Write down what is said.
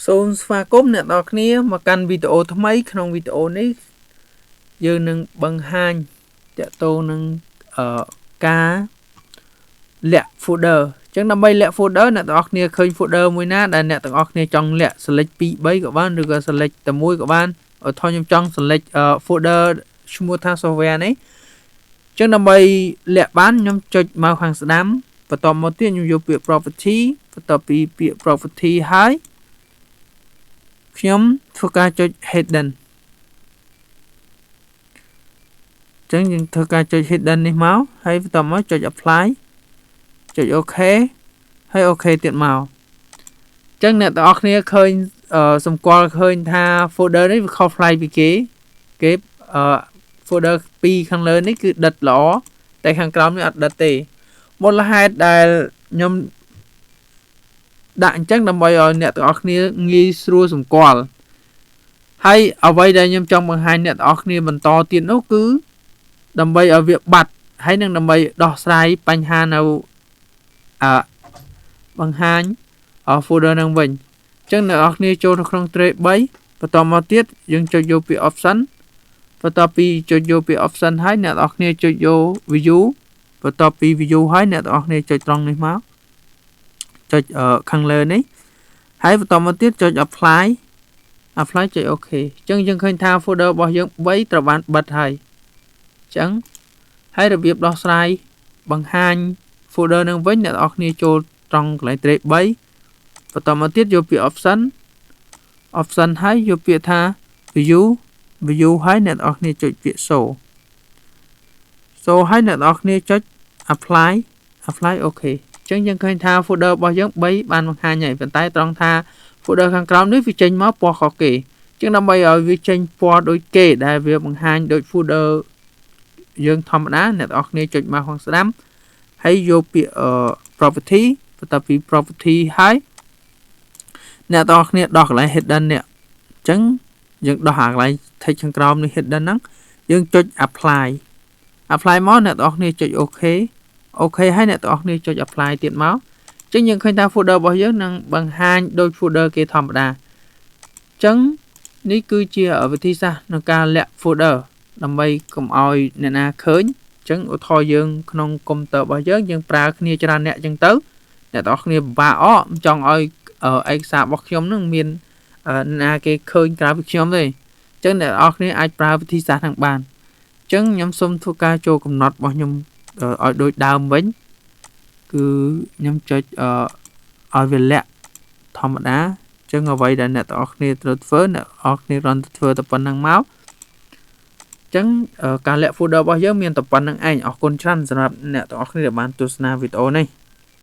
សូមស្វាគមន៍អ្នកនរគ្នាមកកាន់វីដេអូថ្មីក្នុងវីដេអូនេះយើងនឹងបង្ហាញតកតងនឹងអឺការលាក់ folder អញ្ចឹងដើម្បីលាក់ folder អ្នកទាំងអស់គ្នាឃើញ folder មួយណាដែលអ្នកទាំងអស់គ្នាចង់លាក់ select 2 3ក៏បានឬក៏ select តែមួយក៏បានឧទាហរណ៍ខ្ញុំចង់ select folder ឈ្មោះថា software នេះអញ្ចឹងដើម្បីលាក់បានខ្ញុំចុចមកខាងស្ដាំបន្ទាប់មកទៀតខ្ញុំយកពាក្យ property បន្ទាប់ពីពាក្យ property ហើយខ្ញុំធ្វើការចុច hidden ចឹងយើងធ្វើការចុច hidden នេះមកហើយបន្ទាប់មកចុច apply ចុច OK ហើយ OK ទៀតមកចឹងអ្នកទាំងអស់គ្នាឃើញសម្គាល់ឃើញថា folder នេះវាខុសប្លែកពីគេគេអឺ folder 2ខាងលើនេះគឺដិតល្អតែខាងក្រោមនេះអត់ដិតទេមូលហេតុដែលខ្ញុំដាក់អញ្ចឹងដើម្បីឲ្យអ្នកទាំងអស់គ្នាងាយស្រួលសម្គាល់ហើយអ្វីដែលខ្ញុំចង់បង្ហាញអ្នកទាំងអស់គ្នាបន្តទៀតនោះគឺដើម្បីឲ្យវាបាត់ហើយនឹងដើម្បីដោះស្រាយបញ្ហានៅអឺបង្ហាញ folder នឹងវិញអញ្ចឹងអ្នកនរគ្នាចូលនៅក្នុង tray 3បន្តមកទៀតយើងចុចយកពាក្យ option បន្ទាប់ពីចុចយកពាក្យ option ហើយអ្នកនរគ្នាចុចយក view បន្ទាប់ពី view ហើយអ្នកនរគ្នាចុចត្រង់នេះមកចុចខាងលើនេះហើយបន្តមកទៀតចុច apply apply ចុច OK អញ្ចឹងយើងឃើញថា folder របស់យើង3ត្រូវបានបិទហើយអញ្ចឹងហើយរបៀបដោះស្រាយបង្ហាញ folder នឹងវិញអ្នកនរគ្នាចូលត្រង់កន្លែង tray 3បន្តមកទៀតយកពាក្យ option option ហើយយកពាក្យថា view view ហើយអ្នកនរគ្នាចុចពាក្យ show show ហើយអ្នកនរគ្នាចុច apply apply OK អញ្ចឹងយើងឃើញថា folder របស់យើង3បានបង្ហាញហើយប៉ុន្តែត្រង់ថា folder ខាងក្រោមនេះវាចេញមកពណ៌ខុសគេអញ្ចឹងដើម្បីឲ្យវាចេញពណ៌ដូចគេដែលវាបង្ហាញដូច folder យើងធម្មតាអ្នកនរគ្នាចុចមកខាងស្ដាំហើយយកពាក្យ property បន្ទាប់ពី property ហើយអ្នកនរគ្នាដោះកន្លែង hidden នេះអញ្ចឹងយើងដោះអាកន្លែង text ខាងក្រោមនេះ hidden ហ្នឹងយើងចុច apply apply មកអ្នកនរគ្នាចុច OK OK ហើយអ្នកទាំងអស់គ្នាចុច apply ទៀតមកអញ្ចឹងយើងឃើញថា folder របស់យើងនឹងបង្ហាញដូច folder គេធម្មតាអញ្ចឹងនេះគឺជាវិធីសាស្ត្រក្នុងការលាក់ folder ដើម្បីកុំឲ្យអ្នកណាឃើញអញ្ចឹងឧទាហរណ៍យើងក្នុងកុំព្យូទ័ររបស់យើងយើងប្រើគ្នាច្រើនអ្នកអញ្ចឹងទៅអ្នកទាំងអស់គ្នាពិបាកអមិនចង់ឲ្យឯកសាររបស់ខ្ញុំនឹងមានណាគេឃើញក្រៅពីខ្ញុំទេអញ្ចឹងអ្នកទាំងអស់គ្នាអាចប្រើវិធីសាស្ត្រហ្នឹងបានអញ្ចឹងខ្ញុំសូមធ្វើការចូលកំណត់របស់ខ្ញុំឲ្យដូចដើមវិញគឺខ្ញុំចុចឲ្យវាលាក់ធម្មតាអញ្ចឹងអ្វីដែលអ្នកទាំងអស់គ្នាត្រូវធ្វើអ្នកទាំងអស់គ្នាគ្រាន់តែធ្វើតែប៉ុណ្្នឹងមកអញ្ចឹងការលាក់ folder របស់យើងមានតែប៉ុណ្្នឹងឯងអរគុណច្រើនសម្រាប់អ្នកទាំងអស់គ្នាដែលបានទស្សនាវីដេអូនេះ។